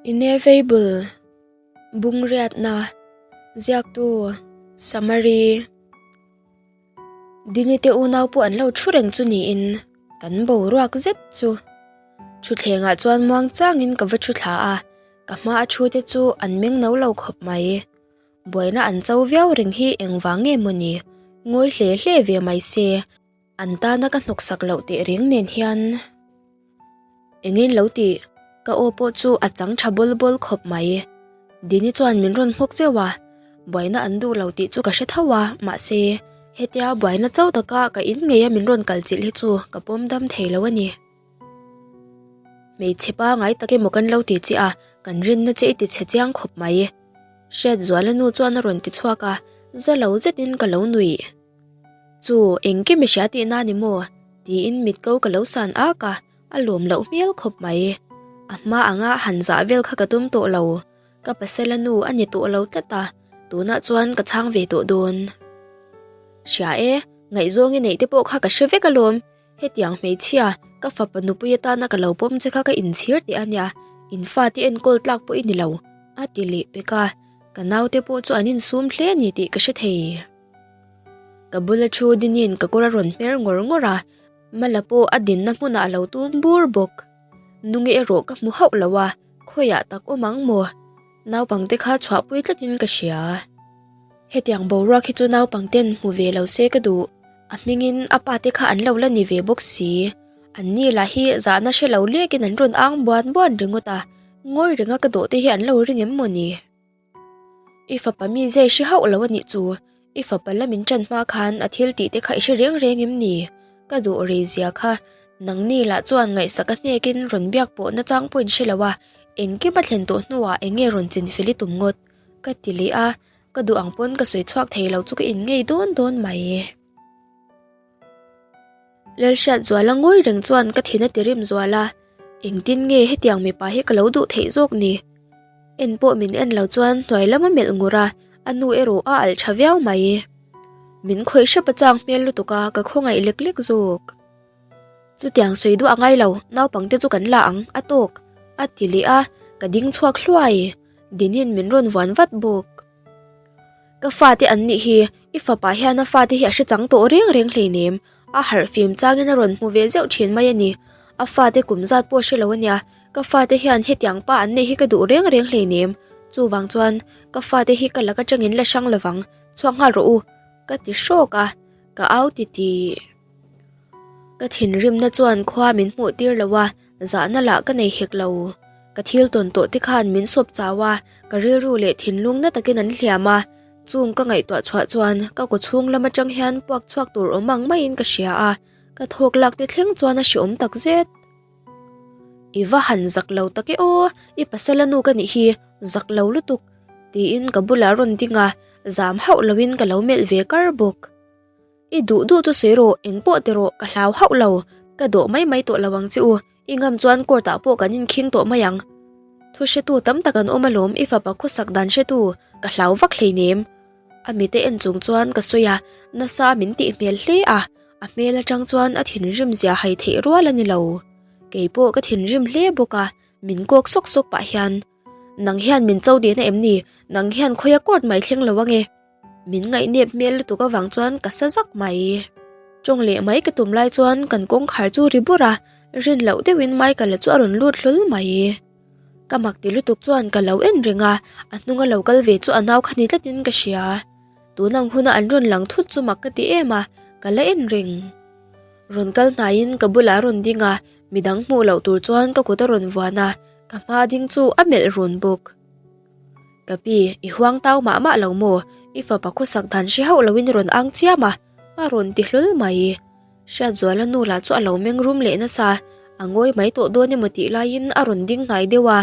Inevable, Bungriatna, Ziaktu, Summary, Dini te unau pawh an lo thu reng chu niin kan boruak zet chu. Thutthlengah chuan muang changin ka va thu thla a, ka hma a thu te chu an meng no lo khawp mai. Buaina an cho viau reng hi engvang nge maw ni? Ngawi hle hle ve mai se, an tana ka hnawksak loh teh reng nen hian engin lo tih ka aw pawh chu a chang tha bawl bawl khawp mai. Dini chuan min rawn nghawk zeuh a, buaina an duh lo tih chu ka hre tho a, mahse hetia buaina chau taka ka in ngeia min rawn kal chilh hi chu ka pawm dam thei lo a ni. Hmeichhe pangai tak emaw kan lo ti che a, kan rinna che i ti chhe chiang khawp mai. Hriatzuala nu chuan a rawn ti chhuak a, za lo zetin ka lo nuih. Chu, engkim i hria tihna a ni maw? tiin mitko ka lo san ak a, a lawm loh hmel khawp mai. A hma anga han zah vel kha ka tum tawh lo. Ka pasala nu a ni tawh lo tlat a, tunah chuan ka chhang ve tawh dawn. Hria e, ngaihzawng i neih te pawh kha ka hre vek alawm. Hetiang hmeichhia, ka fapa nupui atana ka lo pawm che kha ka inchhir teh a nia, in fate enkawl tlak pawh i ni lo, a ti leh pek a, ka naute pawh chu an insum hle a ni tih ka hre thei. Ka bula thu dinin ka kawr a rawn hmer ngawr ngawr a, Mala pawh a dinna hmunah a lo tum bur bawk. Nungi erawh ka hmu hauh lo a, khawiah tak awm ang maw? Naupangte kha chhuahpui tlatin ka hria. Hetiang boruak hi chu naupangten hmu ve lo se ka duh. A hmingin a pa te kha an lo la ni ve bawk si. An ni lah hi zahna hre lo lekin an rawn ang buan buan ringawt a, ngawi renga ka dawh te hi an lo ring em maw ni? I fapa mi zai hre hauh lo a nih chu, i fapa la min ṭan hma khan a thil tih te kha i hre reng reng em ni? Ka dawh rei zia kha nangni lah chuan ngaihsak a hnekin rawn biak pawh nachang pawh in hre lo a, engkim a thlen tawh hnuah eng nge rawn chinfel i tum ngawt? Ka ti leh a. Ka duh ang pawn ka sawi chhuak thei lo chu ka in ngei dawn dawn mai. Lalhriat zuala ngawi reng chuan ka thin a ti rim zual a, engtin nge hetiang mipa hi ka lo duh theih zawk ni? En pawh min en lo chuan hnuai lam a melh ngur a, a nu erawh a alh tha viau mai. Min khawih hrep a chang hmel lutuk a, ka khawngaih lek lek zawk. Chutiang sawi duah a ngai lo, naupangte chu kan la ang, a tawk, a ti leh a, ka ding chhuak hluai. Dinin min rawn vuan vat bawk. Ka fate an nih hi, i fapa hian a fate hi a hre chang tawh reng reng hleinem, a harh fim changin a rawn hmu ve zeuh thin mai a ni. A fate kum zat pawh hre lo a nia, ka fate hian hetiang pa an neih hi ka duh reng reng hleinem. Chuvang chuan ka fate hi ka lak atangin la hrang lovang, chhuak nghal rawh u, ka ti hrawk a, ka au titih. Ka thinrimna chuan khua min hmuh tir lo a, zahna lah ka nei hek lo. Ka thil tawn tawh te khan min sawp chau a, ka rilru leh thinlung na takin an hliam a. Chung ka ngaihtuah chhuah chuan ka kaw chhung lam atang hian puak chhuak tur awm ang maiin ka hria a, ka thawk lak te thleng chuan a hreawm tak zet. I va han zak lo tak e aw, i pasal a nu ka nih hi, zak lo lutuk, tiin ka bulah rawn ding a, zam hauh loin ka lo melh ve kar bawk. I duh duh chu sawi rawh, eng pawh ti rawh, ka hlau hauh lo, ka dawh mai mai tawh lo ang che u, i ngam chuan court ah pawh kan inkhing tawh mai ang. Thu hretu tam tak an awm alawm, i fapa khawsak dan hretu, ka hlau vak hleinem. A mite en chung chuan ka sawi a, nasa min tih hmel hle a, a hmel atang chuan a thinrim zia hai theih rual a ni lo. Keipawh ka thinrim hle bawk a, min kawk sawk sawk pah hian, Nang hian min cho dihna em ni? Nang hian khawia court mai thleng lo ange? Min ngaihnep hmel lutuk avang chuan ka sa zak mai. Tawng leh mai ka tum lai chuan kan kawngkhar chu ri bur a, rin loh deuhin Michael-a chu a rawn lut hlawl mai. Ka mak ti lutuk chuan ka lo en reng a, a hnunga lo kal ve chu a nau kha ni tlatin ka hria. Tun ang huna an rawn lang thut chu mak ka ti em a, ka la en reng. Rawn kal hnaiin ka bulah a rawn ding a, midang hmuh loh tur chuan ka kut a rawn vuan a, ka hma ding chu a melh run bawk. Ka pi, i huang tau mah mah lo maw? I fapa khawsak dan hre hauh loin i rawn ang chiam a, a rawn ti hlawl mai. Hriatzuala nu lah chu a lo meng rum leh nasa, a ngawi mai tawh dawn emaw tih laiin a rawn ding hnai deuh a.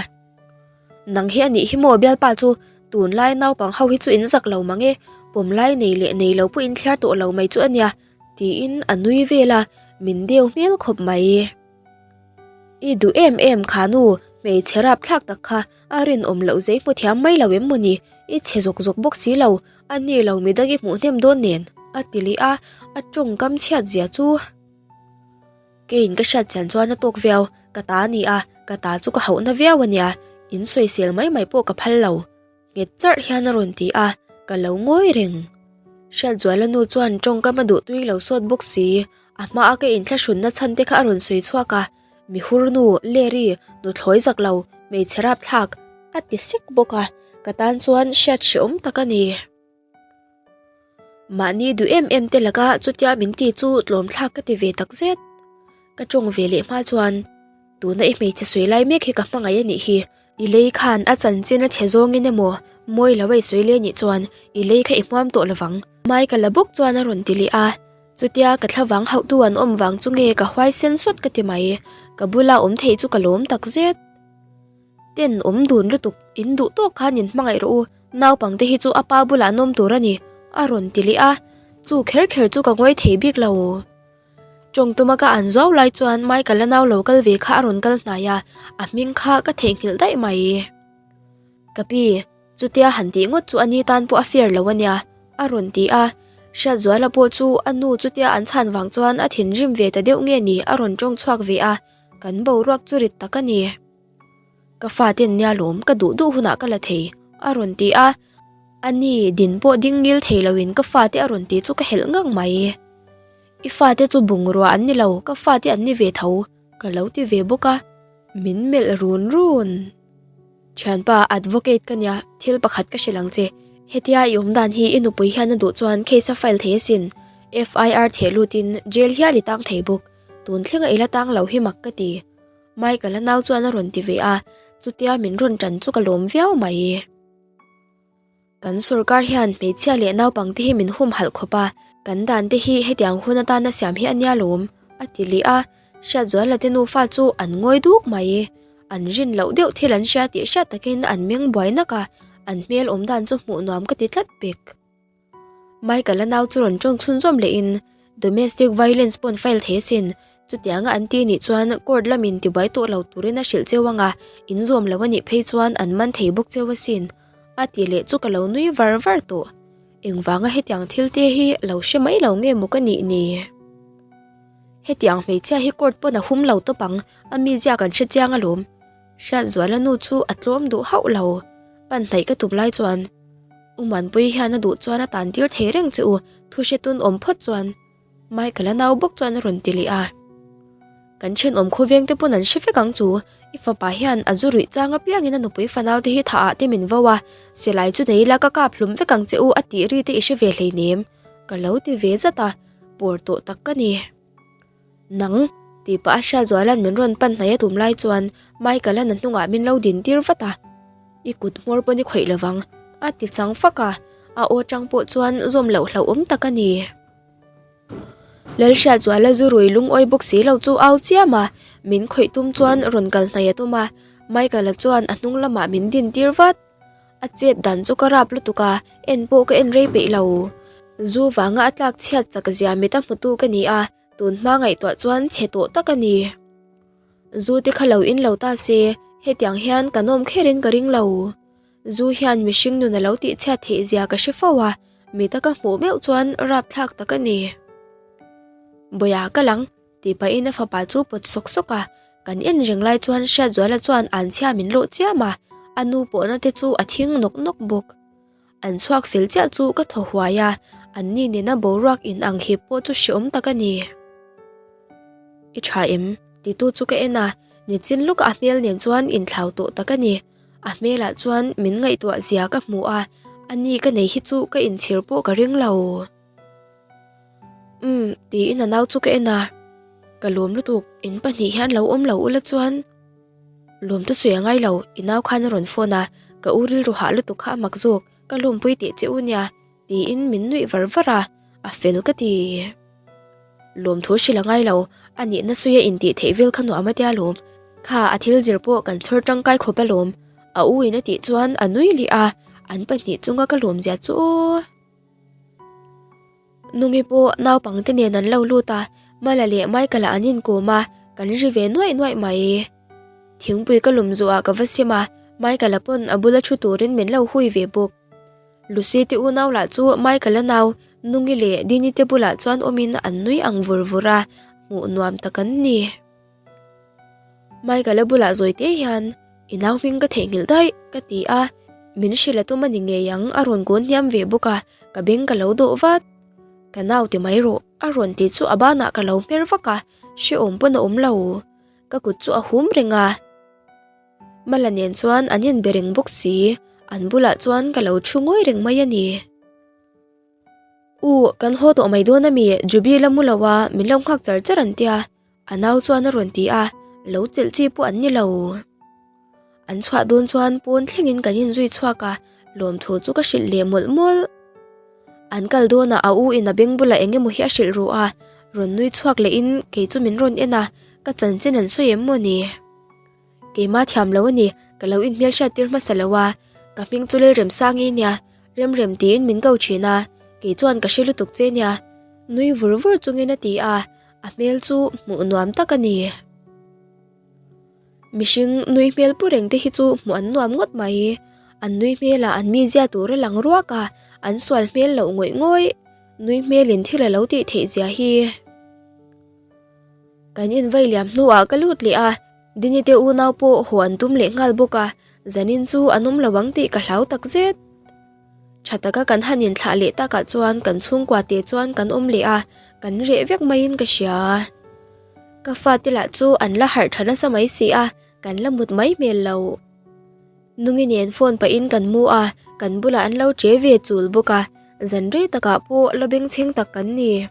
Nang hi a nih hi maw bialpa chu, tunlai naupang ho hi chu in zak lo mang e, pawmlai nei leh nei lo pawh in thliar tawh lo mai chu a nia, tiin a nui vel a, min deu hmel khawp mai. I duh em em kha nu, hmeichhe rapthlak tak kha a rinawm loh zei hmu thiam mai lo em maw ni? I chhe zawk zawk bawk si lo, a ni lo midang i hmuh hnem dawn nen, a ti leh a, a tawngkam chhiat zia chu. Keiin ka hriat chian chuan a tawk viau, ka ta a ni a, ka ta chu ka hauhna viau a nia, In sawisel mai mai pawh ka phal lo. Nghet charh hian a rawn ti a, ka lo ngawi reng. Hriatzuala nu chuan tawngkam a duh tui lo sawt bawk si, a hmaa ka inthlahrunna chhan te kha a rawn sawi chhuak a, Mihur nu, Larry, nuthlawi zak lo, hmeichhe rapthlak, a ti sek bawk a, ka tan chuan hriat hrehawm tak a ni. Mahni duh em em te laka chutia min ti chu tlawmthlak ka ti ve tak zet. Ka tawng ve leh hma chuan, Tuna i hmeichhe sawi lai mek hi ka hmangaih a nih hi. I lei khan a chanchin a chhe zawngin emaw mawi lo a i sawi leh nih chuan i lei kha i hmuam tawh lovang. Mai ka la bawk chuan a rawn ti leh a, chutia ka thlavang hauhtu an awm vang chu nge ka huaisen sawt ka ti mai. Ka bula awm theih chu ka lawm tak zet. Ten awm dun lutuk, in duh tawk khan in hmangaih rawh u, naupangte hi chu a pa bulah an awm tur a ni, a rawn ti leh a, chu kher kher chu ka ngawi thei bik lo. Tawng tuma ka an zuau lai chuan Michael-a nau lo kal ve kha a rawn kal hnai a, a hming kha ka theihnghilh daih mai. Ka pi, chutia han tih ngawt chu a ni tan pawh a fair lo a nia, a rawn ti a. Hriatzuala pawh chu a nu chutia an chhan vang chuan a thinrim ve ta deuh nge ni a rawn tawng chhuak ve a, kan boruak chu rit tak a ni. Ka fate an nia lawm, ka duh duh hunah ka la thei, a rawn ti a. A ni, din pawh ding ngil thei loin ka fate a rawn ti chu ka helh ngang mai. I fate chu bungrua an ni lo, ka fate an ni ve tho, ka lo ti ve bawk a. Min melh run run. Thianpa, advocate ka nia, thil pakhat ka hrilh ang che. Hetia i awm dan hi i nupui hian a duh chuan case a file thei asin. FIR theh lutin jail hial i tang thei bawk. Tun thlenga i la tang lo hi mak ka ti. Michael-a nau chuan a rawn ti ve a, chutia min rawn tan chu ka lawm viau mai. Kan sorkar hian hmeichhia leh naupangte hi min humhalh khawp a, kan dan te hi hetiang hun atana siam hi a nia lawm, a ti leh a. Hriatzuala te nufa chu an ngawi duk mai. An rin loh deuh thil an hria tih hriat takin an meng buai nak a, an hmel awm dan chu hmuh nuam ka ti tlat pek. Michael-a nau chu rawn tawng chhunzawm lehin, Domestic violence pawn file thei asin, chutianga an ti nih chuan court lamin tibuai tawh lo turin a hrilh cheu anga, in zawm lo a nih phei chuan an man thei bawk cheu asin, a ti leh chu ka lo nui var var tawh. Engvanga hetiang thil te hi lo hre mai lo nge maw ka nih ni? Hetiang hmeichhia hi court pawn a hum lo tawp ang, a mizia kan hre chiang alawm. Hriatzuala nu chu a tlawm duh hauh lo, pan hnaih ka tum lai chuan U Muanpui hian a duh chuan a tan tir thei reng che u, thu hre tun awm phawt chuan Michael-a nau bawk chuan a rawn ti leh a. Kan thenawm khawveng te pawn an hre vek ang chu, i fapa hian a zu ruih chang apiangin a nupui fanau te hi thah ah te min vo a, silai chu nei ila ka kap hlum vek ang che u a tih ri te i hre ve hleinem, ka lo ti ve zat a, pawr tawh tak ka ni. Nang, tih pah a Hriatzuala'n min rawn pan hnaih a tum lai chuan Michael-a'n a hnungah min lo din tir vat a. I kut hmawr pawn i khawih lovang, a ti chang fak a, a aw tang pawh chuan zawm loh hlauhawm tak a ni. Lalhriatzuala zu rui lungawi bawk si lo chu au chiam a, min khawih tum chuan rawn kal hnaih a tum a, Michael-a chuan a hnung lamah min din tir vat. A chet dan chu ka rap lutuk a, en pawh ka en rei peih lo. Zu vanga a tlak chhiat chak zia mit a hmutu ka ni a, tun hma ngaihtuah chuan chhe tawh tak a ni. Zu te kha lo in lo ta se, hetiang hian ka nawm kherin ka ring lo. Zu hian mihring nun a lo tih chhiat theih zia ka hre fo a, mit a ka hmuh meuh chuan rapthlak tak a ni. Bawia ka lang. Tih pahin a fapa chu pawt sawk sawk a, kan en reng lai chuan Hriatzuala chuan an chhia min lawh chiam a, a nu pawhna te chu a thing nawk nawk bawk. An chhuak fel chiah chu ka thaw huai a, an ni nena boruak in ang hip pawh chu hreawm tak a ni. I tha em? Titu chu ka en a, nichin lawka a hmel nen chuan inthlau tawh tak a ni. A hmelah chuan min ngaihtuah zia ka hmu a, a ni ka nei hi chu ka inchhir pawh ka ring lo. Umm tiin a nau chu ka en a, ka lawm lutuk in pahnih hian lo awm lo ula chuan lawm te sawi a ngai lo i nau khan a rawn phone a, ka u rilru hah lutuk kha a mak zawk ka lawmpui teh che u nia tiin min nuih var var a, a fel ka ti. Lawmthu hrilh a ngai lo, a nihna sawi a intih theih vel kha nuam a tia lawm, kha a thil zir pawh kan chhawr tangkai khawp alawm a u in a tih chuan a nui leh a, an pahnih chunga ka lawm zia chu aw. Nungi pawh naupangte nen an lo lut a, Mala leh Michael-a an inkawm a, kan ri ve nuaih nuaih mai. Thingpui ka lum zuah ka va sim a, Michael-a pawn a bula thu turin min lo hui ve bawk. Lucy te unau lah chu Michael-a nau Nungi leh Dini te bulah chuan awmin an nui ang vur vur a, hmuh nuam tak an ni. Michael-a bulah zawi te hian. I nau hming ka theihnghilh daih, ka ti a, min hrilh a tum a ni ngei ang a rawn kun hniam ve bawk a, ka beng ka lo dawh vat. Ka nau ti mai rawh, a rawn ti chu a banah ka lo hmer vak a, hrehawm pawn a awm lo. Ka kut chu a hum reng a. Mala nen chuan an inbe reng bawk si, an bulah chuan ka lo thu ngawi reng mai a ni. U, kan haw tawh mai dawn ami, Jubi la mu lo a, min lo nghak char char an tia, a nau chuan a rawn ti a, lo chelh chi pawh an ni lo. An chhuah dawn chuan pawn thlengin kan inzui chhuak a, lawmthu chu ka hrilh leh mawlh mawlh. An kal dawnah a u in a beng bulah eng emaw hi a hrilh ru a, rawn nui chhuak lehin kei chu min rawn en a, ka chanchin an sawi em maw ni? Keimah thiam lo a ni, ka lo inhmelhriat tir hmasa lo a, ka hming chu Lalremsangi nia, Remrem tiin min ko thin a, kei chuan ka hre lutuk che nia, nui vur vur chungin a ti a, a hmel chu hmuh nuam tak a ni. Mihring nui hmel pu reng te hi chu hmuh an nuam ngawt mai, an nui hmelah an mizia tur a lang ruak a, an sual hmel loh ngawih ngawih, nui hmelin thil a lo tih theih zia hi. Kan invai liam hnuah ka lut leh a, Dini te unau pawh haw an tum leh nghal bawk a, zanin chu an awm lo ang tih ka hlau tak zet. Tha taka kan han inthlah leh takah chuan kan chhungkua te chuan kan awm leh a, kan reh vek maiin ka hria. Ka fate lah chu an la harh tha nasa mai si a, kan la mut mai hmel lo. Nungi nen phone pahin kan mu a, kan bulah an lo che ve chul bawk a, zan rei takah pawh la bengchheng tak kan ni.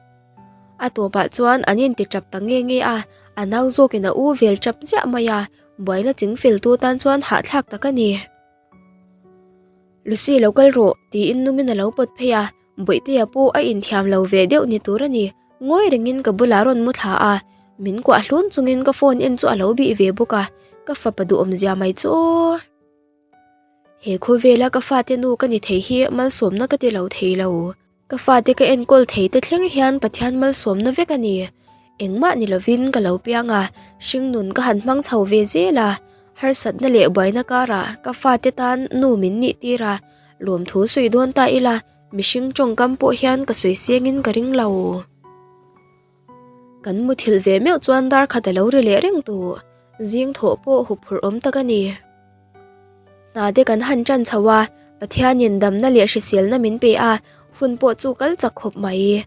A tawpah chuan an inti tap ta nge nge a, a nau zawkin a u vel tap ziah mai a, buaina ching feltu tan chuan hahthlak tak a ni. Lucy lo kal rawh tiin nungin a lo pawt phei a, Bawihtea pawh a inthiam lo ve deuh ni tur a ni, ngawi rengin ka bulah rawn mu thla a, min kuah hlun chungin ka phone en chu a lo bih ve bawk a, ka fapa duhawmzia mai chu aw. He khawvela ka fate nu ka ni thei hi malsawmna ka ti lo thei lo. Ka fate ka enkawl thei te thleng hian Pathian malsawmna vek a ni. Engmah ni lovin ka lo piang a, hringnun ka han hmang chho ve zel a. Harsatna leh buaina karah ka fate tan nu min nih tir a, lawmthu sawi dawn ta ila mihring tawngkam pawh hian ka sawi sengin ka ring lo. Kan muthilh ve meuh chuan dar khat a lo ri leh reng tawh. Zing thawh pawh huphurh awm tak a ni. Hna te kan han tan chho a, Pathianin damna leh hriselna min pe a, hun pawh chu kal chak khawp mai.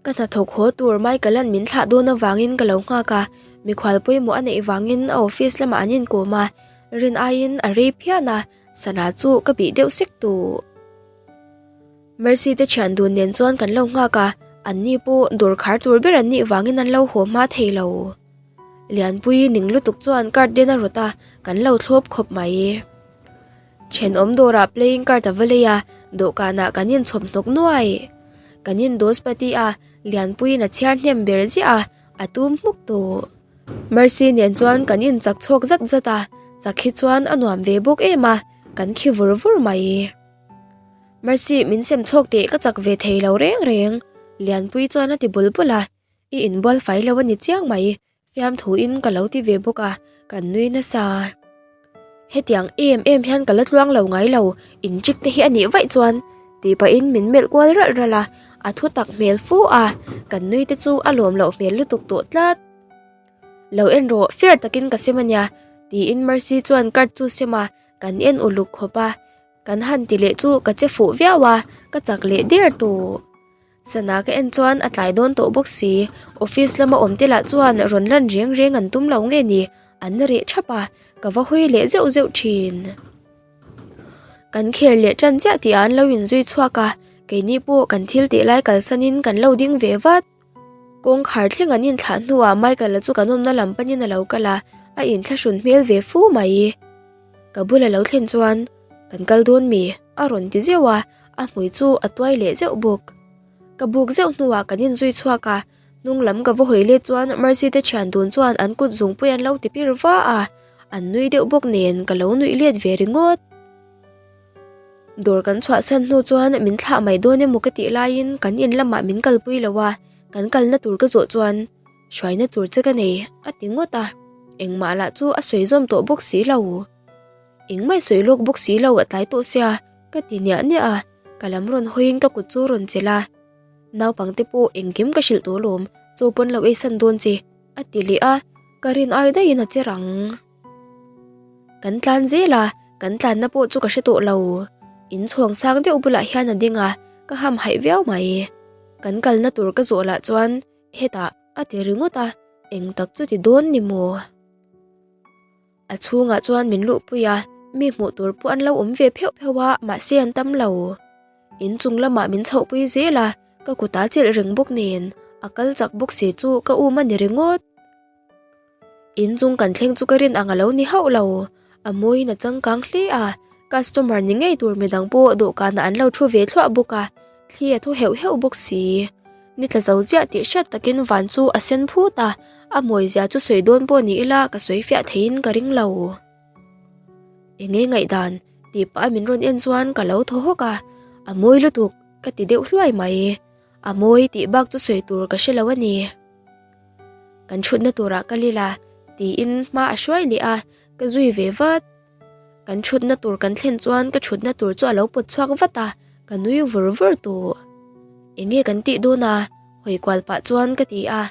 Ka hnathawk haw tur Michael-a'n min thlah dawn avangin ka lo nghak a, mikhual pawimawh a neih vangin a office lamah an inkawm a, rin aiin a rei phian a, sana chu ka bih deuh sek tawh. Mercy te thian dun nen chuan kan lo nghak a, an ni pawh dawr khar tur ber an nih vangin an lo haw hma thei lo. Lianpui ning lutuk chuan card den a rawt a, kan lo thlawp khawp mai. Thenawm dawrah playing card a va lei a, dawhkanah kan inchhawp hnawk nuai. Kan in dose pati a, Lianpuiin a chhiar hnem ber ziah a, a tum hmuk tawh. Mercy nen chuan kan inchak chhawk zat zat a, chak hi chuan a nuam ve bawk em a, kan khi vur vur mai. Mercy, min sem chhawk teh ka chak ve thei lo reng reng, Lianpui chuan a ti bul bul a, i inbual fai lo a ni chiang mai, fiamthu in ka lo ti ve bawk a, kan nui nasa. Hetiang em em hian ka la tluang lo ngai lo, in chik te hi a nih vaih chuan tih pahin min melh kual ralh ralh a, a thu tak hmel fu a, kan nui te chu a lawm loh hmel lutuk tawh tlat. Lo en rawh, fair takin ka sem a nia, tiin Mercy chuan card chu sem a, kan en uluk khawp a. Kan han ti leh chu ka che fuh viau a, ka chak leh der tawh. Sana ka en chuan a tlai dawn tawh bawk si, office lama awm te lah chuan rawn lan reng reng an tum lo nge ni, an reh thap a, ka va hawi leh zeuh zeuh thin. Kan kher leh tan chiah tih ah an lo inzui chhuak a, keini pawh kan thil tih lai kalsanin kan lo ding ve vat. Kawngkhar thleng an inthlah hnuah Michael-a chu kan awmna lam panin a lo kal a, a inthlahrun hmel ve fu mai. Ka bula lo thlen chuan, Kan kal dawn mi? a rawn ti zeuh a, a hmui chu a tuai leh zeuh bawk. Ka buk zeuh hnuah kan inzui chhuak a, hnung lam ka va hawi let chuan Mercy te thian dun chuan an kut zungpui an lo ti pir va a, an nui deuh bawk nen ka lo nuih let ve ringawt. Dawr kan chhuahsan hnu chuan min thlah mai dawn emaw ka tih laiin kan in lamah min kalpui lo a, kan kalna tur ka zawh chuan hruaina tur che ka nei a ti ngawt a, engmah lah chu a sawi zawm tawh bawk si lo. Engmah i sawi lawk bawk si lo a tlai tawh sia ka ti niah niah a, ka lam rawn hawiin ka kut chu rawn chelh a, naupangte pawh engkim ka hrilh tawh alawm, chaw pawn lo ei san dawn che a ti leh a, ka rin ai daihin a che rang. Kan tlan zel a, kan tlanna pawh chu ka hre tawh lo. In chhawng sang deuh bulah hian a ding a, ka hamhaih viau mai. Kan kalna tur ka zawh lah chuan hetah a ti ringawt a, eng tak chu ti dawn ni maw? A chhungah chuan min luhpui a, mi hmuh tur pawh an lo awm ve pheuh pheuh a, mahse an tam lo. In chung lamah min chhohpui zel a, ka kut a chelh reng bawk nen, a kal chak bawk si chu ka um a ni ringawt. In chung kan thleng chu ka rin ang a lo ni hauh lo, a mawiin a changkang hle a, customer ni ngei tur midang pawh dawhkanah an lo thu ve thluah bawk a, thli a thaw heuh heuh bawk si. Ni tla zo chiah tih hriat takin van chu a sen phut a, a mawizia chu sawi dawn pawh ni ila ka sawi fiah theiin ka ring lo. Enge ngaihdan tih pah a min rawn en chuan ka lo thaw hawk a, a mawi lutuk ka ti deuh hluai mai. A mawi tih bak chu sawi tur ka hre lo a ni. Kan thutna turah ka lil a, tiin hma a hruai leh a, ka zui ve vat. Kan thutna tur kan thlen chuan ka thutna tur chu a lo pawt chhuak vat a, ka nui vur vur tawh. Enge kan tih dawn a? Hawi kual pah chuan ka ti a,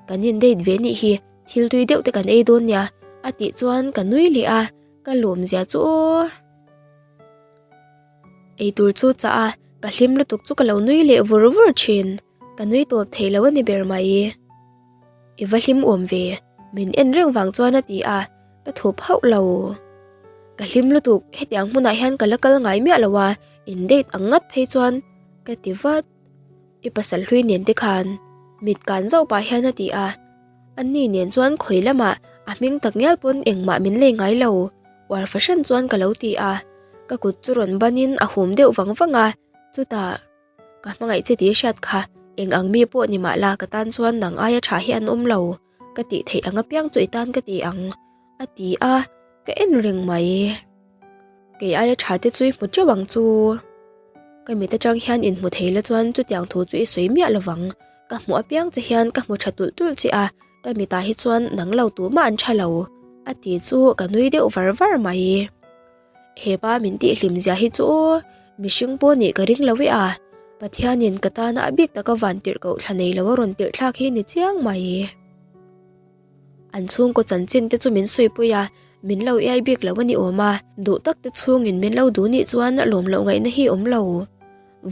kan in date ve nih hi, thil tui deuh te kan ei dawn nia a tih chuan ka nui leh a, ka lawm zia chu aw. Eitur chu chah a, ka hlim lutuk chu ka lo nui leh vur vur thin. Ka nui tawp thei lo a ni ber mai. I va hlim awm ve, min en reng vang chuan a ti a, ka thup hauh lo. Ka hlim lutuk, hetiang hmunah hian ka la kal ngai miah lo a, in date ang ngat phei chuan ka ti vat. I pasal hlui nen te khan mit kan zauh pah hian a ti a, ani nen chuan khawi lamah a hming tak ngial pawn engmah min lei ngai lo. Uar fahran chuan ka lo ti a, ka kut chu rawn banin a hum deuh vang vang a, chutah ka hmangaih che tih hriat kha eng ang mi pawh ni mah la ka tan chuan nang aia tha hi an awm lo, ka tih theih ang apiang chu i tan ka ti ang a ti a, ka en reng mai. Kei aia tha te chu i hmu teuh ang chu. Ka mit atang hian inhmu thei la chuan chutiang thu chu i sawi miah lovang, ka hmuh apiang che hian ka hmu tha tulh tulh che a, Ka mitah hi chuan nang lo tumah an tha lo, a ti chu ka nui deuh var var mai. Hepa min tih hlim zia hi chu aw, mihring pawh nih ka ring lo e a, Pathianin ka tana a bik taka van tirh koh thla nei lo a rawn tirh thlak hi ni chiang mai. An chhungkaw chanchin te chu min sawipui a, min lo iai bik lo a ni awm a, duh tak te chhungin min lo duh nih chuan lawm loh ngaihna hi awm lo.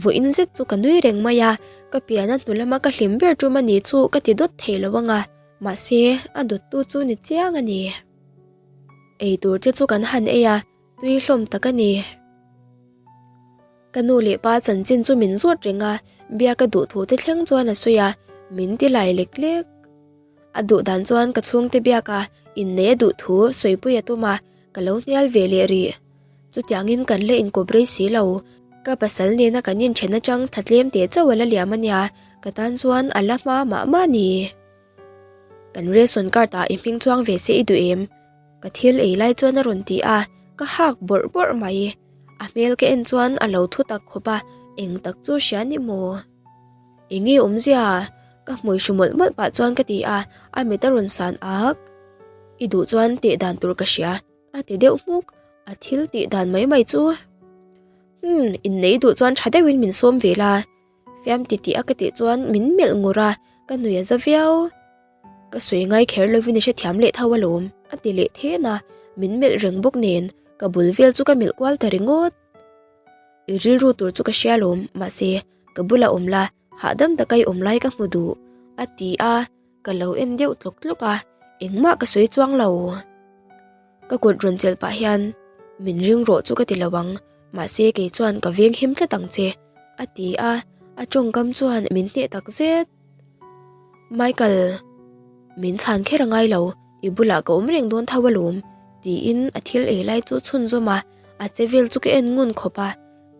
Vawiin zet chu ka nui reng mai a, ka pian a hnu lama ka hlim ber tum a ni chu ka ti dawt thei lo ang a, mahse a dawttu chu ni chiang a ni. Ei tur te chu kan han ei a, tui hlawm tak a ni. Ka nu leh pa chanchin chu min zawt reng a, biak a duh thu te thleng chuan a sawi a, min ti lai lek lek. A duh dan chuan ka chhungte biak a, inneih a duh thu sawipui a tum a, ka lo hnial ve leh rih. Chutiangin kan la inkawp rei si lo, ka pasal nena kan inthen atang tha tlem teh chauh a la liam a nia, ka tan chuan a la hma mah mah ni. Kan ration card ah i hming chuang ve se i duh em? Ka thil ei lai chuan a rawn ti a, ka hak bawrh bawrh mai. A hmel ka en chuan a lo thu tak khawp a, eng tak chu hria ni maw? Enge awmzia? Ka hmui hru mawlh mawlh pah chuan ka ti a, a mit a rawn san ak. I duh chuan teh dan tur ka hria. A ti deuh hmuk, a thil tih dan mai mai chu. Hmm, innei duh chuan tha deuhin min sawm ve la. Fiam ti tih a ka tih chuan min melh ngur a, ka nui a za viau. Ka sawi ngai kher lovin i hrethiam leh tho alawm, a ti leh then a, min melh reng bawk nen, ka bul vel chu ka melh kual ta ringawt. I rilru tur chu ka hria alawm, mahse, ka bulah awm la, hahdam taka i awm lai ka hmu duh, a ti a. Ka lo en deuh tlawk tlawk a, engmah ka sawi chuang lo. Ka kut rawn chelh pah hian, Min ring rawh chu ka ti lo ang, mahse kei chuan ka veng him tlat ang che, a ti a, a tawngkam chuan min hneh tak zet. Michael, min chhan kher a ngai lo, i bulah ka awm reng dawn tho alawm, tiin a thil ei lai chu chhunzawm a, a che vel chu ka en ngun khawp a,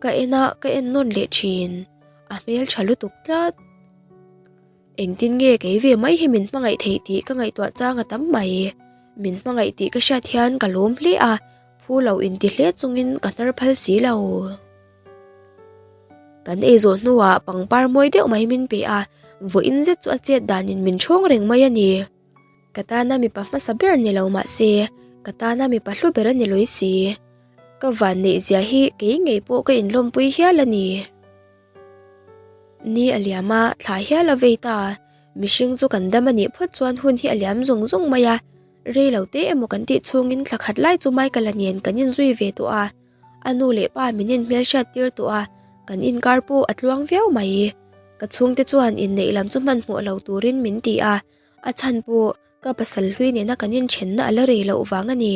ka en a, ka en nawn leh thin, a hmel tha lutuk tlat. Engtin nge kei ve mai hi min hmangaih theih tih ka ngaihtuah chang a tam mai. Min hmangaih tih ka hriat hian ka lawm hle a, phu lo inti hle chungin ka hnar phal si lo. Kan ei zawh hnuah pangpar mawi deuh mai min pe a, vawiin zet chu a chet danin min ṭhawng reng mai a ni. Ka tana mipa hmasa ber ni lo mah se, ka tana mipa hlu ber a ni lawi si. Ka vanneih zia hi kei ngei pawh ka inlawmpui hial a ni. Ni a liam a, thla hial a vei ta. Mihring chu kan dam a nih phawt chuan hun hi a liam zung zung mai a. Rei lo te emaw kan tih chhungin thla khat lai chu Michael-a nen kan inzui ve tawh a, a nu leh pa min inhmelhriat tir tawh a, kan inkar pawh a tluang viau mai. Ka chhungte chuan inneih lam chu hmanhmawh lo turin min ti a, a chhan pawh ka pasal hlui nena kan inthenna a la rei loh vang a ni.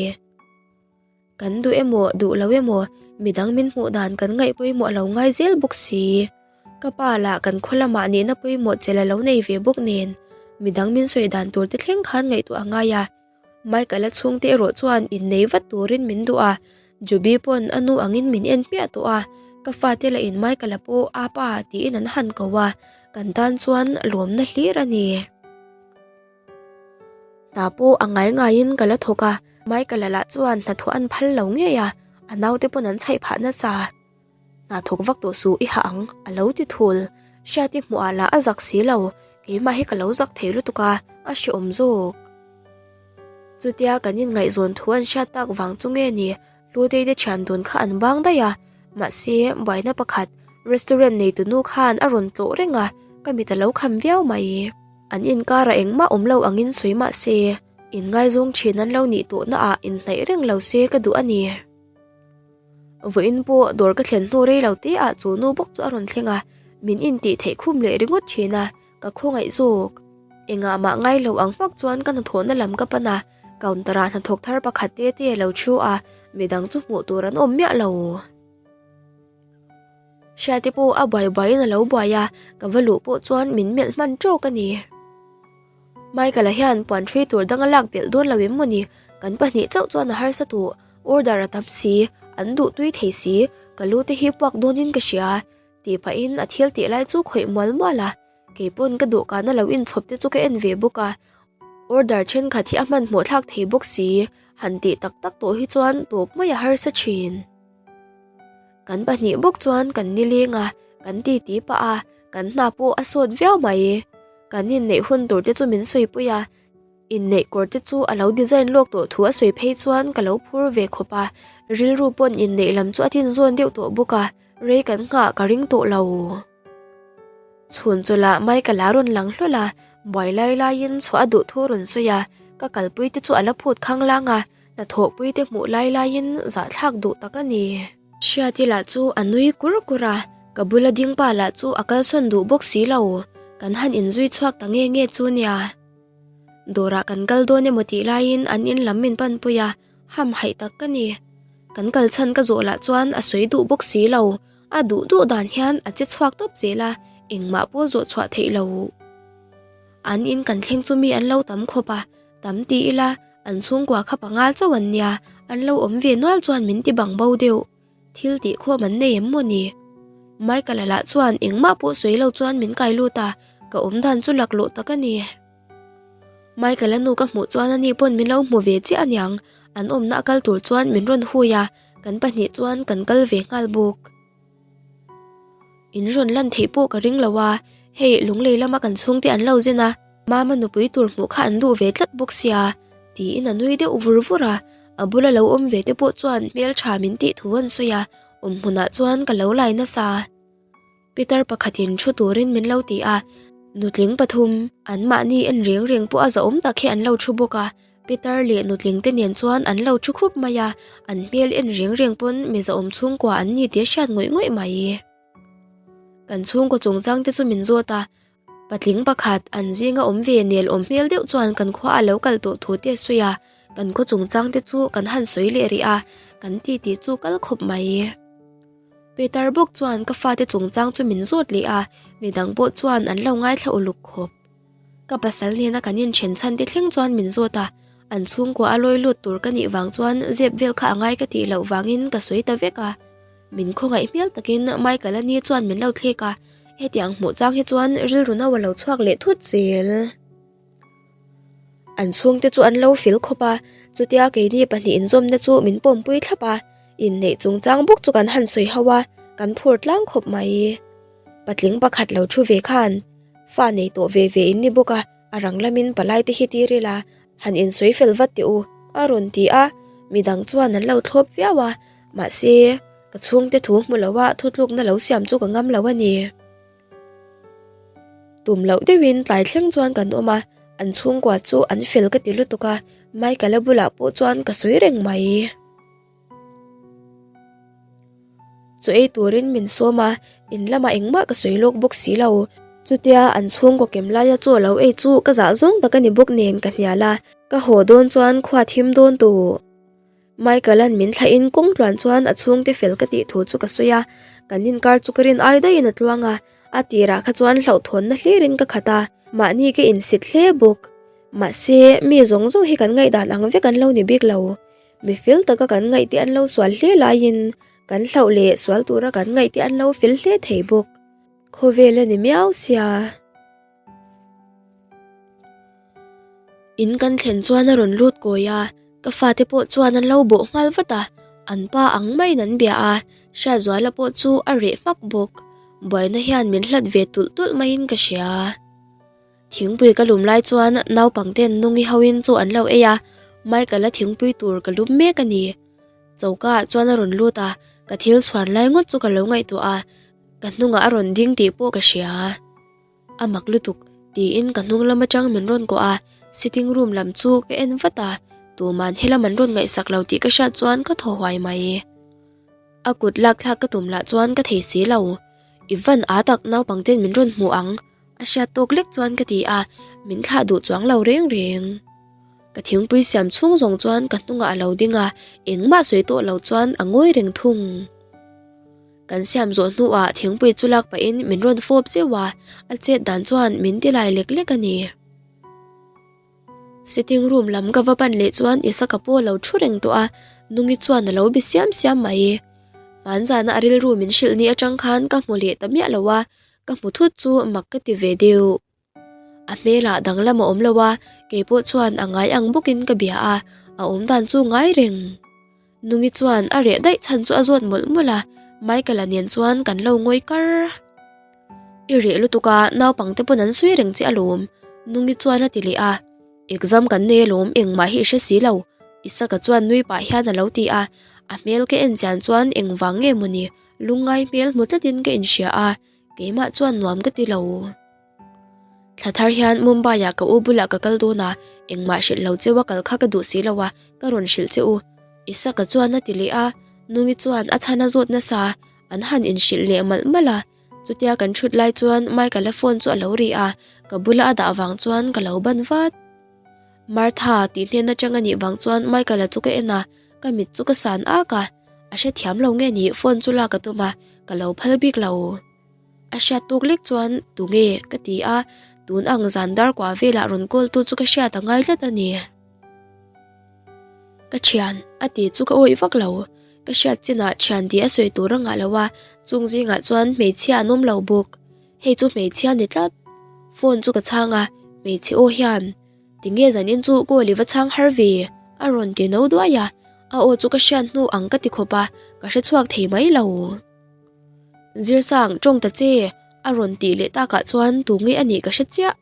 Kan duh emaw duh lo emaw midang min hmuh dan kan ngaih pawimawh lo ngai zel bawk si. Ka pa lah kan khaw lamah nihna pawimawh chelh a lo nei ve bawk nen midang min sawi dan tur te thleng khan ngaihtuah a ngai a. Michael-a chhungte erawh chuan innei vat turin min duh a, Juby pawn a nu angin min en hmiah tawh a, ka fate lah in Michael-a pawh apa tiin an han ko a, kan tan chuan lawmna hlir a ni. Hna pawh a ngai ngaiin ka la thawk a, Michael-a lah chuan hnathawh an phal lo ngei a, a naute pawn an chhaih phah nasa. Hna thawk vak tawh suh i hah ang, a lo ti thul. Hriati hmuhah lah a zak si lo, keimah hi ka lo zak thei lutuk a, a hreawm zawk. Chutia kan inngaihzawn thu an hriat tak vang chu nge ni, Hlutei te thian dun kha an bang daih a, mahse buaina pakhat restaurant neitu nu khan a rawn tlawh reng a, ka mit a lo kham viau mai. An inkarah engmah awm lo angin sawi mah se, inngaizawng thin an lo nih tawhna ah inhnaih reng lo se ka duh a ni. Vawiin pawh dawr ka thlen hnu rei lo te ah chu nu bawk chu a rawn thleng a, min intih theih khum leh ringawt thin a, ka khawngaih zawk. Engah mah ngai lo ang hmak chuan ka hnathawhna lam ka pan a, counter ah hnathawk thar pakhat te te a lo thu a, midang chu hmuh tur an awm miah lo. Hriate pawh a buai buaiin a lo buai a, ka va luh pawh chuan min melh hman tawk a ni. Michael-a hian puan hrui tur dang a lak belh dawn lo em mawni? Kan pahnih chauh chuan a harsa tawh, order a tam si, an duh tui thei si, ka lu te hi puak dawnin ka hria, tih pahin a thil tih lai chu khawih mual mual a, kei pawn ka dawhkana lo inchhawp te chu ka en ve bawk a, order thenkhat hi a hmanhmawh thlak thei bawk si, han tih tak tak tawh hi chuan tawp mai a harsa thin. Kan pahnih bawk chuan kan nileng a, kan titi pah a, kan hna pawh a sawt viau mai. Kan inneih hun tur te chu min sawipui a, inneih kawr te chu a lo design lawk tawh thu a sawi phei chuan ka lo phur ve khawp a, rilru pawn inneih lam chu a tinzawn deuh tawh bawk a, rei kan nghah ka ring tawh lo. Chhun chawlh ah Michael a rawn lang hlawl a, buai lai laiin chhuah a duh thu a rawn sawi a, ka kalpui te chu a la phut khanglang a, Hnathawhpui te hmuh lai laiin zahthlak duh tak a ni. Hriati lah chu a nui kur kur a, ka bula ding pa lah chu a kalsawn duh bawk si lo. Kan han inzui chhuak ta nge nge chu nia. Dawrah kan kal dawn emaw tih laiin an in lam min panpui a, ham haih tak ka ni. Kan kal chhan ka zawh lah chuan a sawi duh bawk si lo. A duh duh dan hian a che chhuak tawp zel a, engmah pawh zawh chhuah theih lo. An in kan thleng chu mi an lo tam khawp a, tam ti ila an chhungkua kha pangal chauh an nia, an lo awm ve nual chuan min ti bang bo deuh. Thil tih khawm an nei em maw ni? Michael-a lah chuan engmah pawh sawi lo chuan min kai lut a, ka awm dan chu laklawh tak a ni. Michael-a nu ka hmuh chuan ani pawn min lo hmu ve chiah aniang, an awmna a kal tur chuan min rawn hui a, kan pahnih chuan kan kal ve nghal bawk. In rawn lan theih pawh ka ring lo a, hei lunglei lama kan chhungte an lo zin a, mama nupui tur hmuh kha an duh ve tlat bawk sia, tiin a nui deuh vur vur a, a bula lo awm ve te pawh chuan hmeltha min tih thu an sawi a, awm hmunah chuan ka lo lai nasa. Pitar pakhatin thu turin min lo ti a, nutling pathum anmahni en reng reng pawh a zahawm tak hi an lo thu bawk a, Pitar leh nutling te nen chuan an lo thu khup mai a, an hmel en reng reng pawn mizawm chhungkua an ni tih a hriat ngawih ngawih mai. Kan chhungkaw chungchang te chu min zawt a, patling pakhat an zinga awm ve nel awm hmel deuh chuan kan khua a lo kal tawh thu te a sawi a, kan khaw chungchang te chu kan han sawi leh rih a, kan ti tih chu kal khawp mai. Pitar bawk chuan ka fate chungchang chu min zawt leh a, midang pawh chuan an lo ngaithla uluk khawp. Ka pasal nena kan inthen chhan te thleng chuan min zawt a, an chhungkua a lawi lut tur ka nih vang chuan zep vel kha a ngai ka tih loh vangin ka sawi ta vek a. Min khawngaih hmel takin Michael a ni chuan min lo thlek a, hetiang hmuh chang hi chuan rilru no a lo chhuak leh thut zel. An chhungte chu an lo fil khawp a, chutia keini pahnih inzawmna chu min pawmpui thlap a, inneih chungchang bawk chu kan han sawi ho a, kan phur tlang khawp mai. Patling pakhat lo thu ve khan fa nei tawh ve ve in ni bawk a, a rang lamin palai te hi tir ila, han insawi fel vat teh u, a rawn ti a, midang chuan an lo thlawp viau a, mahse ka chhungte thu hmu lo a thutlukna lo siam chu ka ngam lo a ni. Tum loh deuhin tlai thleng chuan kan awm a. An chhungkua chu an fel ka ti lutuk a, Michael-a bulah pawh chuan ka sawi reng mai. Chaw ei turin min sawm a, in lamah engmah ka sawi lawk bawk si lo. Chutia an chhungkaw kem laia chaw lo ei chu ka zah zawng tak a ni bawk nen ka hnial a, ka haw dawn chuan khua thim dawn tawh. Michael-a'n min thlahin kawng tluan chuan a chhungte fel ka tih thu chu ka sawi a, kan inkar chu ka rin ai daihin a tluang a, a tirah kha chuan hlauhthawnna hlirin ka khat a, mahni ka insit hle bawk. Mahse, mi zawng zawng hi kan ngaihdan ang vek an lo ni bik lo. Mi fel taka kan ngaih te an lo sual hle laiin kan hlauh leh sual tura kan ngaih te an lo fel hle thei bawk. Khawvel a ni miau sia. In kan thlen chuan a rawn lut kawi a, ka fate pawh chuan an lo bawh nghal vat a, an pa ang maiin an bia a, Hriatzuala pawh chu a reh hmak bawk. Buaina hian min hlat ve tulh tulh maiin ka hria. Thingpui ka lum lai chuan naupang ten nungi hoin chaw an lo ei a, Michael-a thingpui tur ka lum mek a ni. Choka ah chuan a rawn lut a, ka thil chhuan lai ngawt chu ka lo ngaihtuah a, ka hnungah a rawn ding tih pawh ka hria. A mak lutuk, tiin ka hnung lam atang min rawn kawh a, sitting room lam chu ka en vat a, tuman helam an rawn ngaihsak lo tih ka hriat chuan ka thaw huai mai. A kut lak thlak ka tum lah chuan ka thei si lo, I van aa tak naupang ten min rawn hmu ang, a hriat tawk lek chuan ka ti a, min thlah duh chuang lo reng reng. Ka thingpui siam chhung zawng chuan ka hnungah a lo ding a, engmah sawi tawh lo chuan a ngawi reng thung. Kan siam zawh hnuah thingpui chu lak pahin min rawn fawp zeuh a, a chet dan chuan min ti lai lek lek a ni. Sitting room lam ka va pan leh chuan Isaka pawh a lo thu reng tawh a, Nungi chuan a lo bi siam siam mai. Hmanzana a rilru min hrilh ni atang khan ka hmu leh ta miah lo a, ka hmu thut chu mak ka ti ve deuh. A hmelah danglam a awm lo a, keipawh chuan a ngai ang bawkin ka bia a, a awm dan chu ngai reng. Nungi chuan a reh daih chhan chu a zawt mawlh mawlh a, Michael-a nen chuan kan lo ngawi kar. I reh lutuk a, naupang te pawn an sawi reng che alawm, Nungi chuan a ti leh a. Exam kan nei alawm, engmah hi i hre si lo, Isaka chuan nui pah hian a lo ti a, a hmel ka en chian chuan engvang nge mawni lungngai hmel hmu tlatin ka inhria a, keimah chuan nuam ka ti lo. Thla thar hian Mumbai ah ka u bulah ka kal dawn a, engmah hrilh lo cheu a kal kha ka duh si lo a, ka rawn hrilh che u. Isaka chuan a ti leh a, Nungi chuan a chhan a zawt nasa, an han inhrilh leh malh malh a. Chutia kan thut lai chuan Michael-a phone chu a lo ri a, ka bula a dah vang chuan ka lo ban vat. Martha tih hnen atang a nih vang chuan Michael-a chu ka en a, ka mit chu ka san ak a, a hrethiam lo nge ni phone chu lak a tum a, ka lo phal bik lo. A hriat tawk lek chuan tunge ka ti a, tun ang zan dar kua velah rawn call tu chu ka hriat a ngai tlat a ni. Ka thian a ti chu ka awih vak lo, ka hriat chinah thian tih a sawi tur a ngah lo a, chung zingah chuan hmeichhia an awm lo bawk, hei chu hmeichhia ni tlat. Phone chu ka chhang a, hmeichhe aw hian tinge zanin chu call i va chhang har ve a rawn ti no duai a, a aw chu ka hriat hnu ang ka ti khawp a, ka hre chhuak thei mai lo. Zirsang tawng ta che a rawn tih leh takah chuan tu nge a nih ka hre chiah,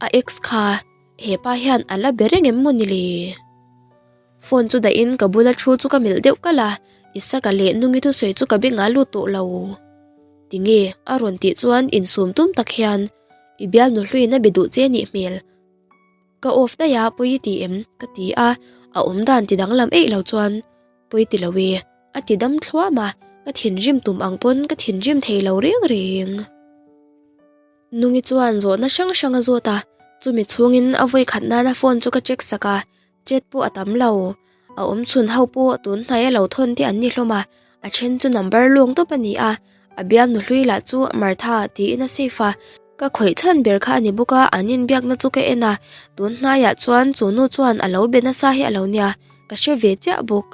a ex kha hepa hian a la be reng em maw ni le? Phone chu dahin ka bula thu chu ka melh deuh kalh a, Isaka leh Nungi thusawi chu ka bengah lut tawh lo. Tinge a rawn tih chuan insum tum tak hian i bialnu hluiin a be duh che nih hmel. Ka off daih a pawi i ti em? Ka ti a, a awm dan ti danglam eih lo chuan pawi ti lo e a ti dam thluam a, ka thinrim tum ang pawn ka thinrim thei lo reng reng. Nungi chuan zawhna hrang hrang a zawt a, chumi chhungin a vawi khat nana phone chu ka check sak a, Chet pawh a tam lo. A awm chhun ho pawh tun hnaia lo thawn te an ni hlawm a, a then chu number lawng tawp a ni a, a bialnu hlui lah chu Martha tiin a save a, ka khawih chhan ber kha a ni bawk a, an inbiakna chu ka en a, tun hnaiah chuan chu nu chuan a lo be nasa hi a lo nia, ka hre ve chiah bawk.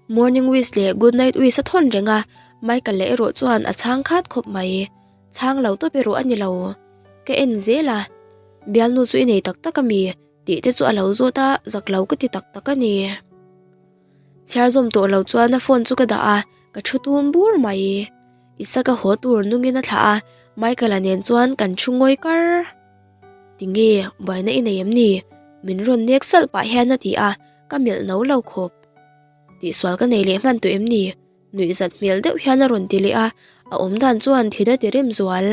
Morning wish leh good night wish a thawn reng a, Michael leh erawh chuan a chhang khat khawp mai. Chhang lo tawp erawh a ni lo. Ka en zel a, bialnu chu i nei tak tak a mi? Tih te chu a lo zawt a, zak lo ka ti tak tak a ni. Chhiar zawm tawh lo chuan a phone chu ka dah a, ka thu tum bur mai. Isaka haw tur nungin a thlah a, Michael-a nen chuan kan thu ngawi kar. Tinge, buaina i nei em ni? Min rawn nek salh pah hian a ti a, ka melh no lo khawp. Tihsual ka nei leh hman tawh em ni? Nuih zat hmel deuh hian a rawn ti leh a, a awm dan chuan thin a ti rem zual.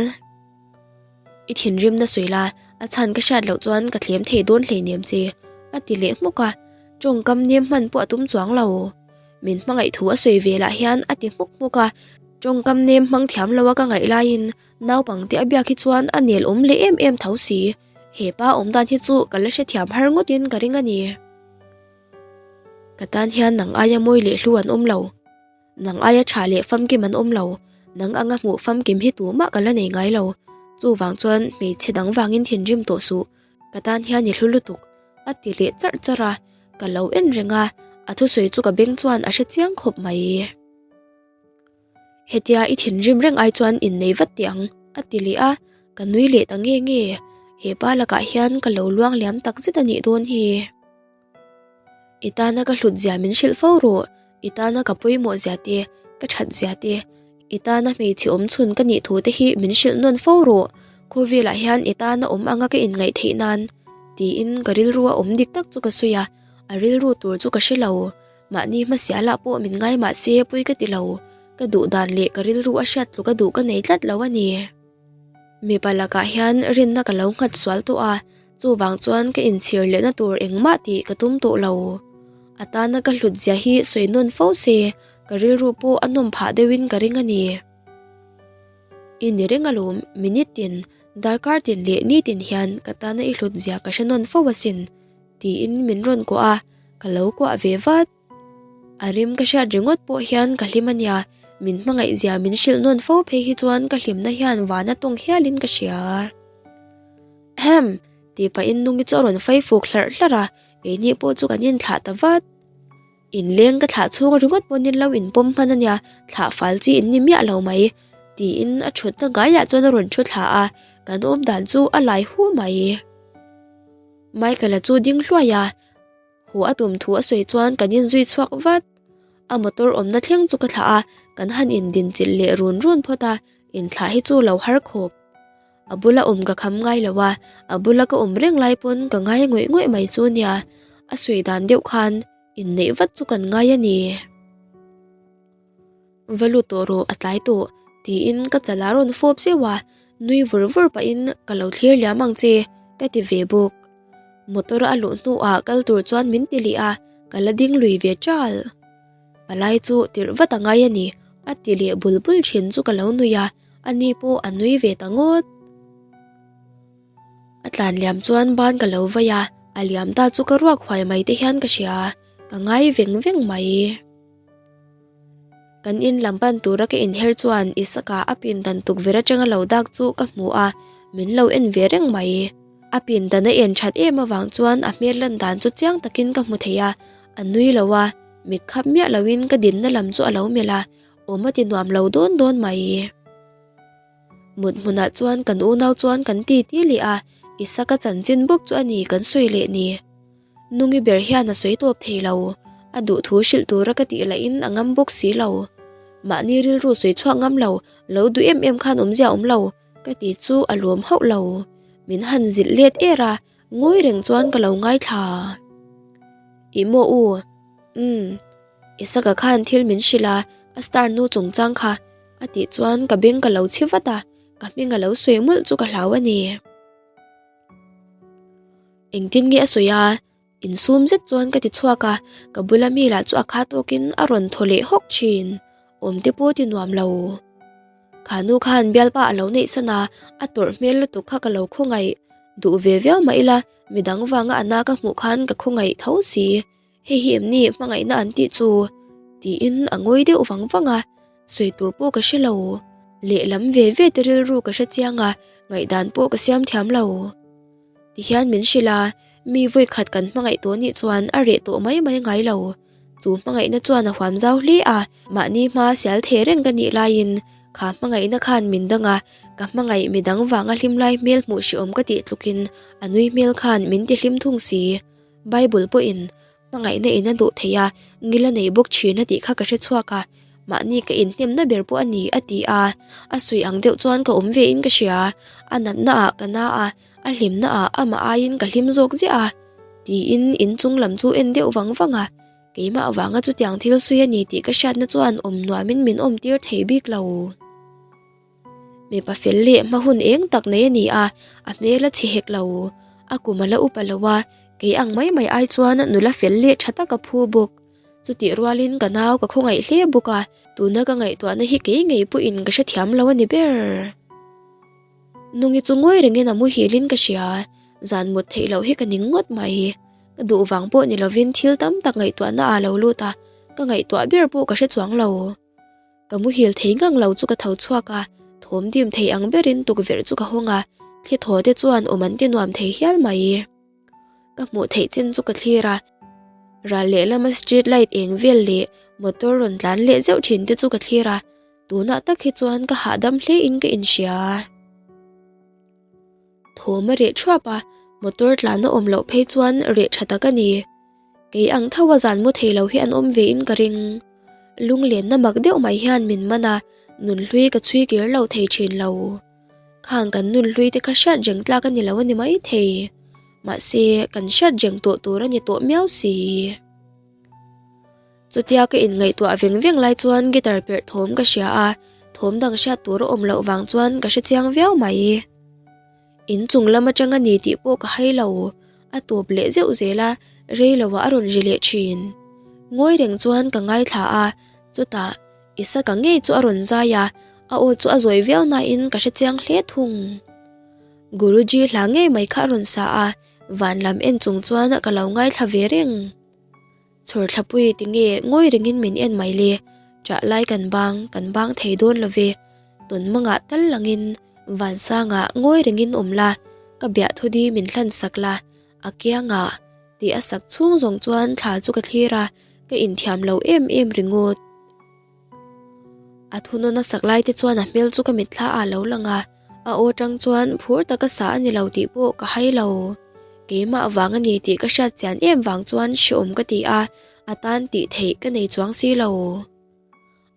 I thinrimna sawi la, a chhan ka hriat loh chuan ka thlem thei dawn hleinem che, a ti leh hmuk a, tawngkam nem hman pawh a tum chuang lo. Min hmangaih thu a sawi ve lah hian a ti hmuk hmuk a, tawngkam nem hmang thiam lo a ka ngaih laiin naupangte a biak hi chuan a nel awm leh em em tho si. He pa awm dan hi chu ka la hrethiam har ngawtin ka ring a ni. Ka tan hian nang aia mawi leh hlu an awm lo. Nang aia tha leh famkim an awm lo. Nang anga hmuh famkim hi tumah ka la nei ngai lo. Chuvang chuan hmeichhe dang vangin thinrim tawh suh. Ka tan hian i hlu lutuk. A ti leh charh charh a, ka lo en reng a, a thusawi chu ka beng chuan a hre chiang khawp mai. Hetia i thinrim reng ai chuan innei vat teh ang, a ti leh a, ka nui leh ta nge nge. He pa lakah hian ka lo luang liam tak zet a nih dawn hi. I tana ka hlut zia min hrilh fo rawh, i tana ka pawimawh zia te, ka that zia te, i tana hmeichhe awm chhun ka nih thu te hi min hrilh nawn fo rawh, khawvelah hian i tana awm anga ka inngaih theih nan, tiin ka rilru a awm dik tak chu ka sawi a, a rilru tur chu ka hre lo. Mahni hmasial ah pawh min ngai mah se pawi ka ti lo, ka duh dan leh ka rilru a hriat tluk a duh ka nei tlat lo a ni. Mipa lakah hian rinna ka lo nghat sual tawh a, chuvang chuan ka inchhir lehna tur engmah tih ka tum tawh lo. A tana ka hlut zia hi sawi nawn fo se, ka rilru pawh a nawm phah deuhin ka ring a ni. I ni reng alawm, minute tin, darkar tin leh nitin hian ka tana i hlut zia ka hre nawn fo asin. Tiin min rawn kuah a, ka lo kuah ve vat. A rim ka hriat ringawt pawh hian ka hlim a nia, min hmangaih zia min hrilh nawn fo phei hi chuan ka hlimna hian vana tawng hialin ka hria. Ahem! Tih pahin Nungi chu a rawn fai fuk hlarh hlarh a, keini pawh chu kan inthlah ta vat. Inleng ka thlah chhung ringawt pawhin lo inpawm hman a nia, thlah fal chi in ni miah lo mai, tiin a thutna ngaiah chuan a rawn thu thla a, kan awm dan chu a lai hu mai. Michael-a chu ding hluai a, haw a tum thu a sawi chuan kan inzui chhuak vat. A motor awmna thleng chu ka thlah a, kan han indinchilh leh run run phawt a, inthlah hi chu lo har khawp. A bula awm ka kham ngai lo a, a bula ka awm reng lai pawn ka ngai ngawih ngawih mai chu nia, a sawi dan deuh khan inneih vat chu kan ngai a ni. Va lut tawh rawh a tlai tawh tiin ka chal a rawn fawp zeuh a, nui vur vur pahin ka lo thlir liam ang che ka ti ve bawk. Motor a luh hnuah kal tur chuan min ti leh a, ka la ding lui ve ṭal. Palai chu tirh vat a ngai a ni a ti leh bul bul thin chu ka lo nui a, ani pawh a nui ve ta ngawt. A tlan liam chuan ban ka lo vai a, a liam ta chu ka ruak huai mai te hian ka hria, ka ngai veng veng mai. Kan in lam pan tura ka inher chuan Isaka a pindan tukverh atanga lo dak chu ka hmu a, min lo en ve reng mai. A pindan a en that em avang chuan a hmel lan dan chu chiang takin ka hmu thei a, a nui lo a, mit khap miah loin ka dinna lam chu a lo melh a, awm a ti nuam lo dawn dawn mai. Mut hmunah chuan kan unau chuan kan ti ti leh a, Isaka chanchin bawk chu a ni kan sawi leh ni. Nungi ber hian a sawi tawp thei lo, a duh thu hrilh tura ka tih lahin a ngam bawk si lo. Mahni rilru sawi chhuak ngam lo, lo duh em em khan awmzia awm lo, ka ti chu a lawm hauh lo. Min han zilh let er a, ngawi reng chuan ka lo ngaithla. Ih maw u? Umm. Isaka khan thil min hrilh a, a star nu chungchang kha, a tih chuan ka beng ka lo chhi vat a, ka hming a lo sawi mawlh chu ka hlau a ni. Engtin nge a sawi a? Insum zet chuan ka ti chhuak a, ka bula mi lah chu a kha tawkin a rawn thaw leh hawk thin. Awm te pawh ti nuam lo. Kha nu khan bialpa a lo neih san a, a tawrh hmel lutuk kha ka lo khawngaih. Duh ve viau mah ila, midang vanga a na ka hmuh khan ka khawngaih tho si. Hei hi em ni hmangaihna an tih chu? Tiin a ngawi deuh vang vang a, sawi tur pawh ka hre lo. Lehlam ve ve te rilru ka hre chiang a, ngaihdan pawh ka siam thiam lo. Tihian min hrilh a, mi vawi khat kan hmangaih tawh nih chuan a reh tawh mai mai ngai lo. Chu hmangaihna chuan a huam zau hle a, mahni hma sial thei reng ka nih laiin kha hmangaihna khan min dang a, ka hmangaih midang vanga hlim lai hmel hmuh hrehawm ka tih tlukin a nui hmel khan min ti hlim thung si. Bible pawhin hmangaihna in a duh thei a, ngil a nei bawk thin a tih kha ka hre chhuak a, mahni ka inhnemna ber pawh a ni a ti a, a sawi ang deuh chuan ka awm ve in ka hria, a natna ah ka na a, a hlimna ah amah aiin ka hlim zawk ziah a, tiin inchung lam chu en deuh vang vang a, keimah avanga chutiang thil sawi a ni tih ka hriatna chuan awm nuamin min awm tir thei bik lo. Mipa fel leh hma hun eng tak nei a ni a, a hmel a chhe hek lo. A kum a la upa lo a, kei ang mai mai ai chuan nula fel leh tha tak a phu bawk. Chutih rualin ka nau ka khawngaih hle bawk a, tuna ka ngaihtuahna hi kei ngei pawhin ka hrethiam lo a ni ber. Nungi chu ngawi rengin a muhilin ka hria, zan mut theih loh hi ka ning ngawt mai. Ka duh vang pawh ni lovin thil tam tak ngaihtuahna ah lo lut a, ka ngaihtuah ber pawh ka hre chuang lo. Ka muhil thei ngang lo chu ka tho chhuak a, thawm dim thei ang berin tukverh chu ka hawng a, thli thaw te chuan awm an ti nuam thei hial mai. Ka hmuh theih chin chu ka thlir a, ral lehlama street light eng vel leh motor rawn tlan leh zeuh thin te chu ka thlir a, tunah tak hi chuan ka hahdam hle in ka inhria. Thawm a reh thuap a, motor tlan a awm loh phei chuan reh tha tak a ni. Kei ang tho a zan mu thei lo hi an awm ve in ka ring. Lunglenna mak deuh mai hian min man a, nunhlui ka chhui kir lo thei thin lo. Khang kan nunhlui te kha hriat reng tlak a ni lo a ni mai thei. Mahse, kan hriat reng tawh tur a ni tawh miau si. Chutia ka inngaihtuah veng veng lai chuan guitar perh thawm ka hria a, thawm dang hriat tur a awm loh vang chuan ka hre chiang viau mai. In chung lam atang a ni tih pawh ka hai lo, a tawp leh zeuh zel a, rei loah a rawn ri leh thin. Ngawi reng chuan ka ngaithla a, chutah Isaka ngei chu a rawn zai a, a aw chu a zawi viau nain ka hre chiang hle thung. Guruji hla ngei mai kha a rawn sa a, van lam en chung chuan ka lo ngaithla ve reng. Chhawrthlapui tinge ngawi rengin min en mai le, ṭah lai kan bang, kan bang thei dawn lo ve, tawn mangah tal langin vansangah ngawi rengin awm la, ka biahthudi min hlan sak la, a kiangah tih a sak chhung zawng chuan thla chu ka thlir a, ka inthiam lo em em ringawt. A thunawn a sak lai te chuan a hmel chu ka mitthla ah lo lang a, a aw tang chuan phur taka sa a ni lo tih pawh ka hai lo. Keimah vang a ni tih ka hriat chian em vang chuan hreawm ka ti a, a tan tih theih ka nei chuang si lo.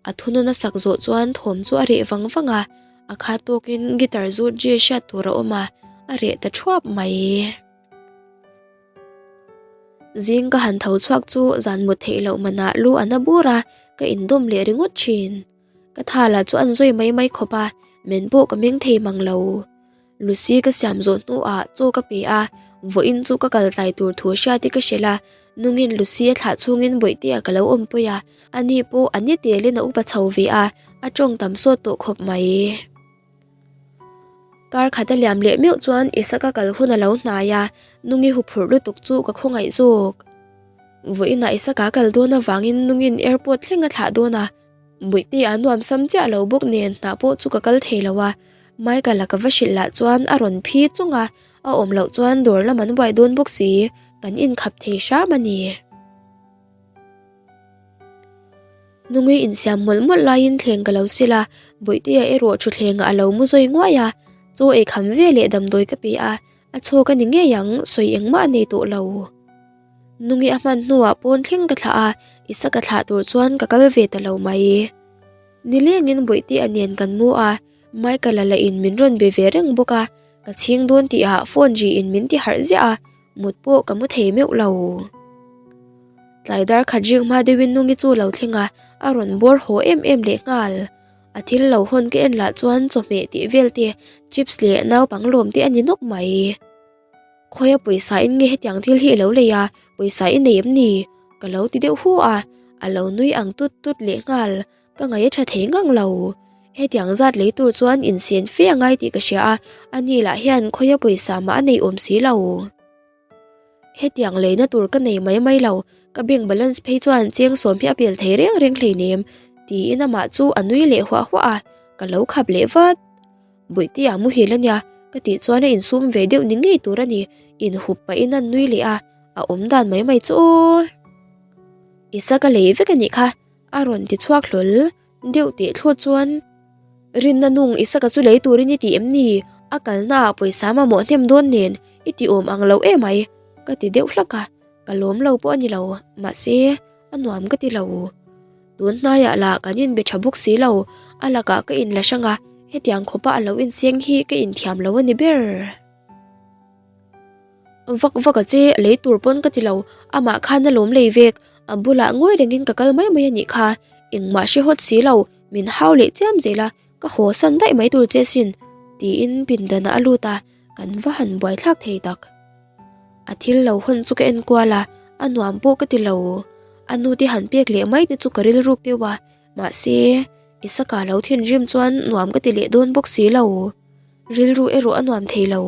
A thunawn a sak zawh chuan thawm chu a reh vang vang a, a khat tawkin guitar zut ri hriat tur a awm a, a reh ta thuap mai. Zing ka han tho chhuak chu zan mut theih loh manah lu a na bur a, ka indawm leh ringawt thin. Ka tha lah chu an zawi mai mai khawp a, men pawh ka meng thei mang lo. Lucy ka siam zawh hnuah chaw ka pe a, vawiin chu ka kal tlai tur thu hriat hi ka hrilh a, nungin Lucy a thlah chhungin bawihtea ka lo awmpui a, ani pawh a ni telin a upa chho ve a, a tawng tam sawt tawh khawp mai. Kar khat a liam leh meuh chuan Isaka kal hun a lo hnai a, Nungi huphurh lutuk chu ka khawngaih zawk. Vawiinah Isaka kal dawn avangin Nungin airport thleng a thlah dawn a, Bawihte a nuam sam chiah lo bawk nen hnah pawh chu ka kal thei lo a, Michael-a ka va hrilh lah chuan a rawn phi chung a, a awm loh chuan dawr lam an buai dawn bawk si, kan inkhap thei hram a ni. Nungui insiam mawlh mawlh laiin thleng ka lo sil a, Bawihtea erawh thutthlengah a lo mu zawi nguai a, chaw ei kham ve leh damdawi ka pe a, a chhawk a ni ngei ang, sawi engmah a nei tawh lo. Nungi a hman hnuah pawn thleng ka thlah a, Isaka thlah tur chuan ka kal ve ta lo mai. Nilengin Bawihtea nen kan mu a, Michael-a lah in min rawn be ve reng bawk a, ka chhing dawn tihah phone ri in min ti harh ziah a, Mut pawh ka mu thei meuh lo. Tlai dar khat rik hma deuhin Nungi chu lo thleng a, a rawn bawr haw em em leh nghal. A thil lo hawn ka en lah chuan chawhmeh tih vel te, chips leh naupang lawm te a ni nawk mai. Khawia pawisa in nge hetiang thil hi i lo lei a, pawisa i nei em ni? Ka lo ti deuh hu a, a lo nui ang tut tut leh nghal. Ka ngaih a tha thei ngang lo. Hetiang zat lei tur chuan insen fe a ngai tih ka hria a, ani lah hian khawia pawisa mah a nei awm si lo. Hetiang leina tur ka nei mai mai lo, ka bank balance phei chuan cheng sawm hi a pel thei reng reng hleinem, tiin amah chu a nui leh huah huah a, ka lo khap leh vat. Bawihtea muhil a nia, ka tih chuan a insum ve deuh ni ngei tur a ni, inhup pahin a nui leh a, a awm dan mai mai chu aw. Isaka lei vek a nih kha, A rawn ti chhuak hlawl deuh teh thlawt chuan, Rinna nung Isaka chu lei turin i ti em ni? A kalnaah pawisa mamawh hnem dawn nen i ti awm ang lo emai ka ti deuh hlak a, ka lawm lo pawh a ni lo, mahse a nuam ka ti lo. Tun hnaiah lah kan inbe tha bawk si lo, a lakah ka inla hrang a, hetiang khawpa a lo inseng hi ka inthiam lo a ni ber. Vak vak a che, lei tur pawn ka ti lo, amah khan a lawm lei vek, a bulah ngawi rengin ka kal mai mai a nih kha, engmah hre hawt si lo, min hau leh chiam zel a, Ka haw san daih mai tur che sin tiin pindanah a lut a, kan va han buaithlak thei tak. A thil lo hawn chu ka en kual a, a nuam pawh ka ti lo. A nu te han pek leh mai te chu ka rilruk deuh a, mahse Isaka lo thinrim chuan nuam ka ti leh dawn bawk si lo. Rilru erawh a nuam thei lo.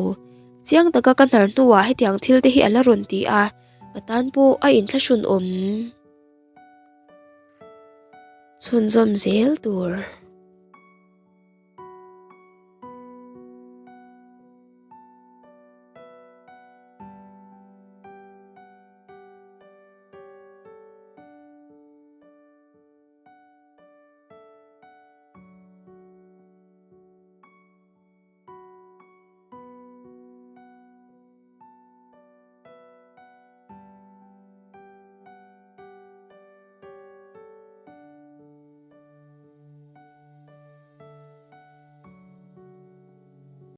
Chiang taka ka hnar hnuah hetiang thil te hi a la rawn ti a, ka tan pawh a inthlahrun awm. Chhunzawm zel tur.